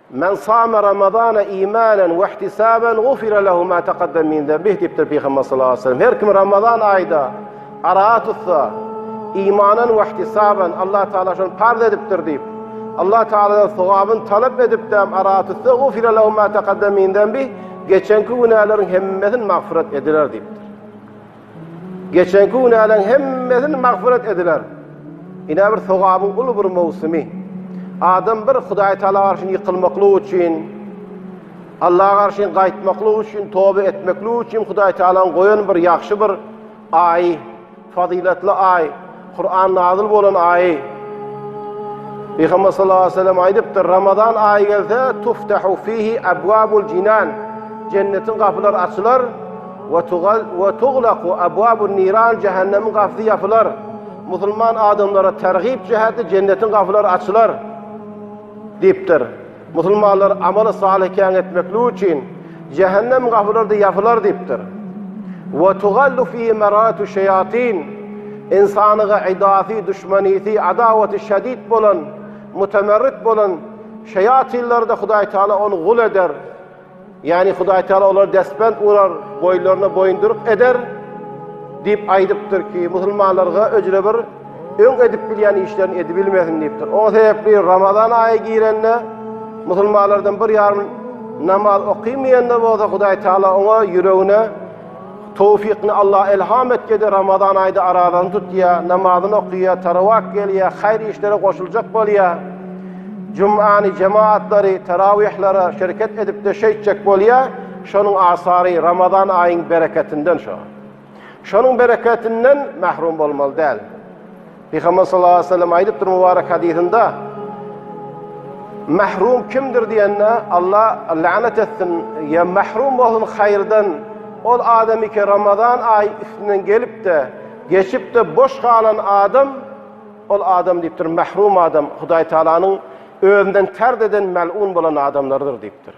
Men same Ramazana imanen we ihtisaben gufira lehu ma taqaddam min zenbih diýipdir Pygamber sallallahu aleyhi ve sellem. Her kim Ramazan aýda araga tutsa, imanen we ihtisaben Allah Taala şony parz edipdir diýip, Allah Taaladan sogabyny talap edip de araga tutsa, gufira lehu ma taqaddam min zenbih, geçenki günäleriň hemmesini magfiret ediler diýipdir. Geçenki günäleň hemmesini magfyrat ediler. Ine bir sogabyň uly bir möwsümi. Adam bir Hudaý Taala garşy ýykylmaklyk üçin, Allaha garşy gaýtmaklyk üçin, toba etmeklik üçin Hudaý Taalanyň goýan bir ýagşy bir aýy, fazyletli aý, Kuran nazyl bolan aýy. Pygamber sallallahu aleyhi ve sellem aýdypdyr, Ramazan aýy gelse, tuftahu fihi abwabul jinan. Jennetiň gapylary açylar we tugal we tuglaku abwabun niran jehennemiň gapysy ýapylar. Musulman adamlara tergib jähetli jennetiň gapylary açylar diýipdir. Musulmanlar amaly salyh kän etmeklik üçin jähennem gapylary-da ýapylar diýipdir. We tugallu fihi maratu şeýatin ynsanyga idasy, duşmanysy, adawaty şedid bolan, mutemerrit bolan şeýatynlary-da Hudaý Taala ony gul eder. Ýagny Hudaý Taala olary destbent urar, boýunlaryna boýundyryk eder diýip aýdypdyr ki, musulmanlarga öjre bir öň edip bilýän işlerini edibilmesin diýipdir. O sebäpli Ramazan aýy girende musulmanlardan bir ýarym namaz okymaýanda bolsa Hudaý Taala oňa ýüregine Towfykyny Allah elham etgedi Ramazan aýda arazasyny tutýa, namazyny okýa, tarawah gelýä, haýyr işlere goşuljak bolýa. Jumany, jemaatlary, tarawihlere şereket edipde şeýtjek bolýa, şonuň asary Ramazan aýyň bereketinden şo. Şonuň bereketinden mahrum bolmaly däl. Pygamber sallallahu aleyhi ve sellem aýdypdyr mübarek hadysynda, Mahrum kimdir diýende, Allah lanet etsin, ýa mahrum bolsun haýyrdan, ol adamy ki Ramazan aýy üstünden gelip-de, geçip-de boş galan adam, ol adam diýipdir, mahrum adam, Hudaý Taalanyň özünden terd eden mel'un bolan adamlarydyr diýipdir.